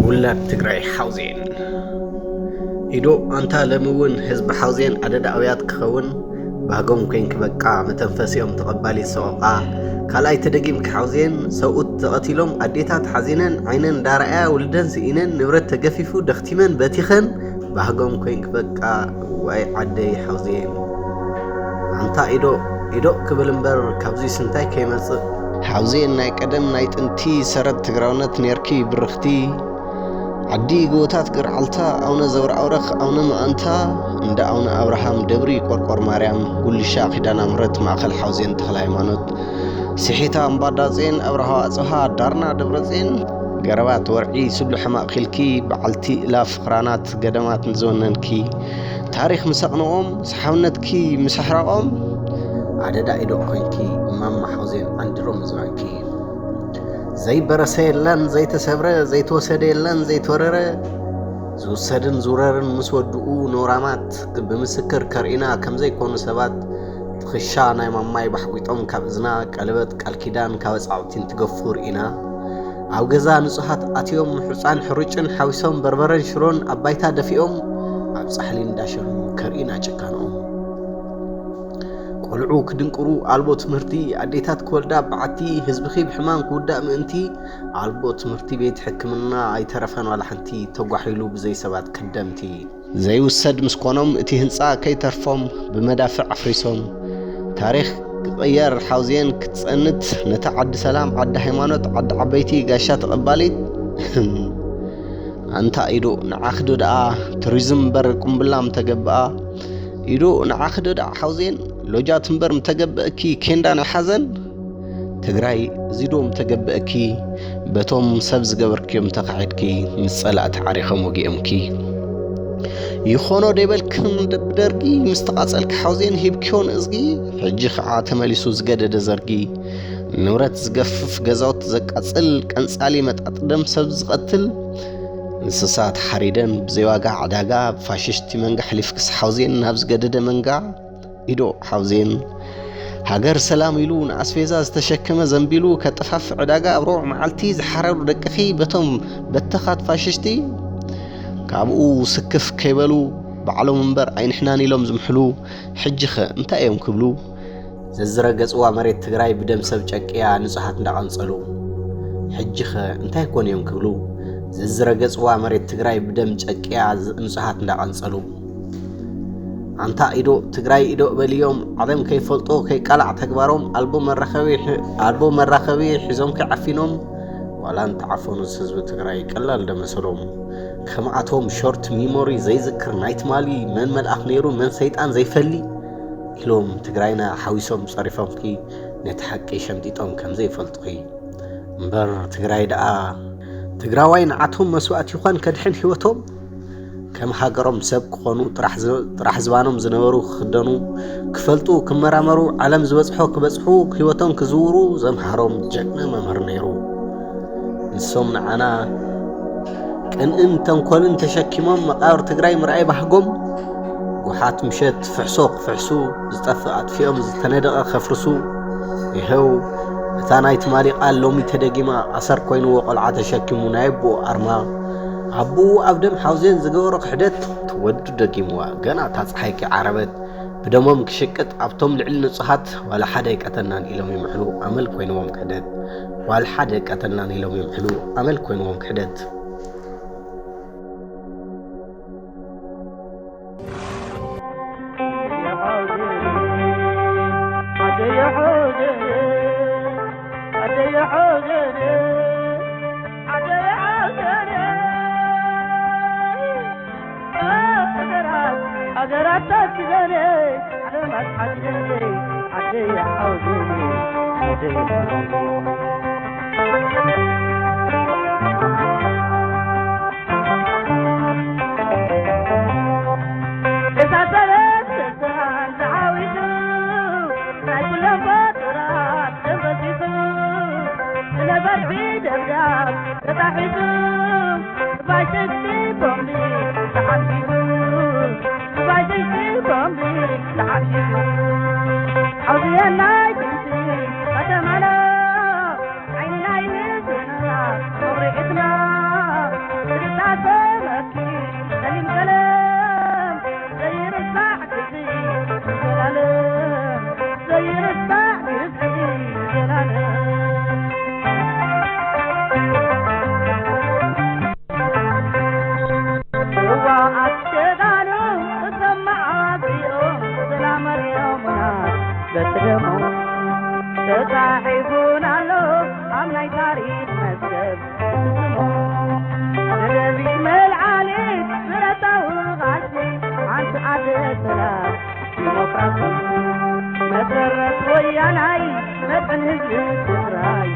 ውላድ ትግራይ ሓውዜን። ኢዶ ኣንታ ለሚ እውን ህዝቢ ሓውዜን ኣደዳ ኣውያት ክኸውን ባህጎም ኮይንኪ በቃ መተንፈሲኦም ተቐባሊት ሰቆቓ። ካልኣይ ተደጊምኪ ሓውዜን ሰብኡት ተቐቲሎም ኣዴታት ሓዚነን ዓይነን እንዳረኣያ ውልደን ስኢነን ንብረት ተገፊፉ ደኽቲመን በቲኸን ባህጎም ኮይንኪ በቃ። ዋይ ዓደይ ሓውዜን ኣንታ ኢዶ ኢዶ ክብል እምበር ካብዚ ስንታይ ከይመጽእ። ሓውዜን ናይ ቀደም ናይ ጥንቲ ሰረት ትግራውነት ኔርኪ ብርኽቲ። ዓዲ ጎቦታት ገርዓልታ ኣውነ ዘውርኣውረኽ ኣውነ መኣንታ እንዳ ኣውነ ኣብርሃም ደብሪ ቆርቆር ማርያም ጉልሻ ኪዳነ ምሕረት ማእኸል ሓውዜን ተኽለ ሃይማኖት ስሒታ እምባዳጼን ኣብርሃ ኣጽብሃ ዳርና ደብረጼን ገረባት ወርዒ ስብሉ ሕማቕ ኪልኪ በዓልቲ እላፍ ኽራናት ገደማት ንዝወነንኪ ታሪኽ ምስ ኣቕንቖም ሰሓውነትኪ ምስ ኣሕረቖም ኣደዳ ኢዶ ኮይንኪ እማማ ሓውዜን ዓንዲሮም ዝባንኪ ዘይበረሰ የለን ዘይተሰብረ ዘይተወሰደ የለን ዘይተወረረ ዝውሰድን ዝውረርን ምስ ወድኡ ነውራማት ብምስክር ከርኢና ከምዘይኮኑ ሰባት ትኽሻ ናይ ማማይ ባሕጒጦም ካብ እዝና ቀለበት ቃል ኪዳን ካብ ኣጻውዕቲ እንትገፉ ርኢና ኣብ ገዛ ንጹሃት ኣትዮም ሕጻን ሕሩጭን ሓዊሶም በርበረን ሽሮን ኣብ ባይታ ደፊኦም ኣብ ጻሕሊ እንዳሸኑ ከርኢና ጭካንኦም። ቆልዑ ክድንቅሩ ኣልቦ ትምህርቲ ኣዴታት ክወልዳ በዓቲ ህዝብኺ ብሕማም ክውዳእ ምእንቲ ኣልቦ ትምህርቲ ቤት ሕክምና ኣይተረፈን ዋላ ሓንቲ ተጓሒሉ ብዘይ ሰባት ከደምቲ። ዘይውሰድ ምስ ኮኖም እቲ ህንጻ ከይተርፎም ብመዳፍዕ ኣፍሪሶም ታሪኽ ክቕየር ሓውዜን ክትጸንት ነታ ዓዲ ሰላም ዓዲ ሃይማኖት ዓዲ ዓበይቲ ጋሻ ተቐባሊት ኣንታ ኢዶ ንዓኽዶ ደኣ ቱሪዝም እምበር ቁምብላ ምተገብኣ ኢዶ ንዓኽዶ ደኣ ሓውዜን ሎጃት እምበር ምተገብእኪ ኬንዳ ናይ ሓዘን ትግራይ እዚ ዶ ምተገብእኪ በቶም ሰብ ዝገበርክዮም ተኻሒድኪ ምስ ጸላእቲ ዓሪኾም ወጊኦምኪ ይኾኖ ደይበልክን ብደርጊ ምስ ተቓጸልኪ ሓውዜን ሂብክዮ ንእዝጊ ሕጂ ኸዓ ተመሊሱ ዝገደደ ዘርጊ ንብረት ዝገፍፍ ገዛውቲ ዘቃጽል ቀንጻሊ መጣጥ ደም ሰብ ዝቐትል እንስሳት ሓሪደን ብዘይዋጋ ዕዳጋ ብፋሽሽቲ መንጋ ሕሊፍክስ ሓውዜን ናብ ዝገደደ መንጋ ኢዶ ሓውዜን ሃገር ሰላም ኢሉ ንኣስቤዛ ዝተሸከመ ዘንቢሉ ከጠፋፍእ ዕዳጋ ኣብ ሮዕ መዓልቲ ዝሓረሩ ደቅኺ በቶም በተኻት ፋሽሽቲ ካብኡ ስክፍ ከይበሉ ባዕሎም እምበር ኣይንሕናን ኢሎም ዝምሕሉ ሕጂኸ እንታይ እዮም ክብሉ? ዘዝረገጽዋ መሬት ትግራይ ብደም ሰብ ጨቅያ ንጹሃት እንዳቐንጸሉ ሕጂኸ እንታይ ኮን እዮም ክብሉ? ዘዝረገጽዋ መሬት ትግራይ ብደም ጨቅያ ንጹሃት እንዳቐንጸሉ ኣንታ ኢዶ ትግራይ ኢዶ በልዮም ዓለም ከይፈልጦ ከይቃላዕ ተግባሮም ኣልቦ መራኸቢ ሒ- ኣልቦ መራኸቢ ሒዞም ከይዓፊኖም ዋላ እንተዓፈኑስ ህዝቢ ትግራይ ቀላል ደመሰሎም ከምኣቶም ሾርት ሚሞሪ ዘይዝክር ናይ ትማሊ መን መልኣኽ ነይሩ መን ሰይጣን ዘይፈሊ ኢሎም ትግራይና ሓዊሶም ጸሪፎምኪ ነቲ ሓቂ ሸምጢጦም ከም ዘይፈልጡኺ እምበር ትግራይ ደኣ ትግራዋይ ንዓቶም መስዋእቲ ይኾን ከድሕን ህይወቶም ከም ሃገሮም ሰብ ክኾኑ ጥራሕ ዝ- ጥራሕ ዝባኖም ዝነበሩ ክኽደኑ ክፈልጡ ክመራመሩ ዓለም ዝበጽሖ ክበጽሑ ህይወቶም ክዝውሩ ዘምሃሮም ጀግና መምህር ነይሩ ንሶም ንዓና ቅንእን ተንኮልን ተሸኪሞም መቃብር ትግራይ ምርኣይ ባህጎም ጉሓት ምሸት ፍሕሶ ክፍሕሱ ዝጠፍእ ኣጥፊኦም ዝተነደቐ ከፍርሱ ይኸው እታ ናይ ትማሊ ቃል ሎሚ ተደጊማ ኣሰር ኮይንዎ ቆልዓ ተሸኪሙ ናይ ኣቦኡ ኣርማ ኣቦኡ ኣብ ደም ሓውዜን ዝገበሮ ክሕደት ትወዱ ደጊምዋ ገና እታ ፀሓይ ከይዓረበት ብደሞም ክሽቅጥ ኣብቶም ልዕሊ ንጹሃት ዋላ ሓደ ኣይቀተልናን ኢሎም ይምሕሉ ኣመል ኮይንዎም ክሕደት ዋላ ሓደ ኣይቀተልናን ኢሎም ይምሕሉ ኣመል ኮይንዎም ክሕደት እሳት ሰለስተ ሰሃን ተዓዊቱ፣ ናይ ኩሎም ፍጡራት ደም ፈሲሱ፣ ብነበርቲ ደብዳብ ተጣሒሱ፣ ብፋሽስቲ ቦምቢ ተሓምሺሹ፣ ብፋሽስቲ ቦምቢ ተሓምሺሹ። ሓውዝየናይ ጥንቲ ከተማና፣ ዓይኒ ናይ ህዝብና መብርሂትና፣ ዝታሰበኪ ጸሊም ቀለም፣ ዘይርሳዕ ግፍዒ ዘላለም፣ ዘይርሳዕ ግፍዒ ዘላለም። እዋ ኣስገዳኑ እቶም መዓዝኦም ሰላም ኣርእዮምና በቲ ደሞም ተጻሒፉን ኣሎ ኣብ ናይ ታሪኽ መዝገብ እቲ ስሞም። ደደቢት መልዓሊት ብረታዊ ቃልሲ ሓንቲ ኣደ ሰላም ዲሞክራሲ መሰረት ወያናይ መድሕን ህዝቢ ትግራይ።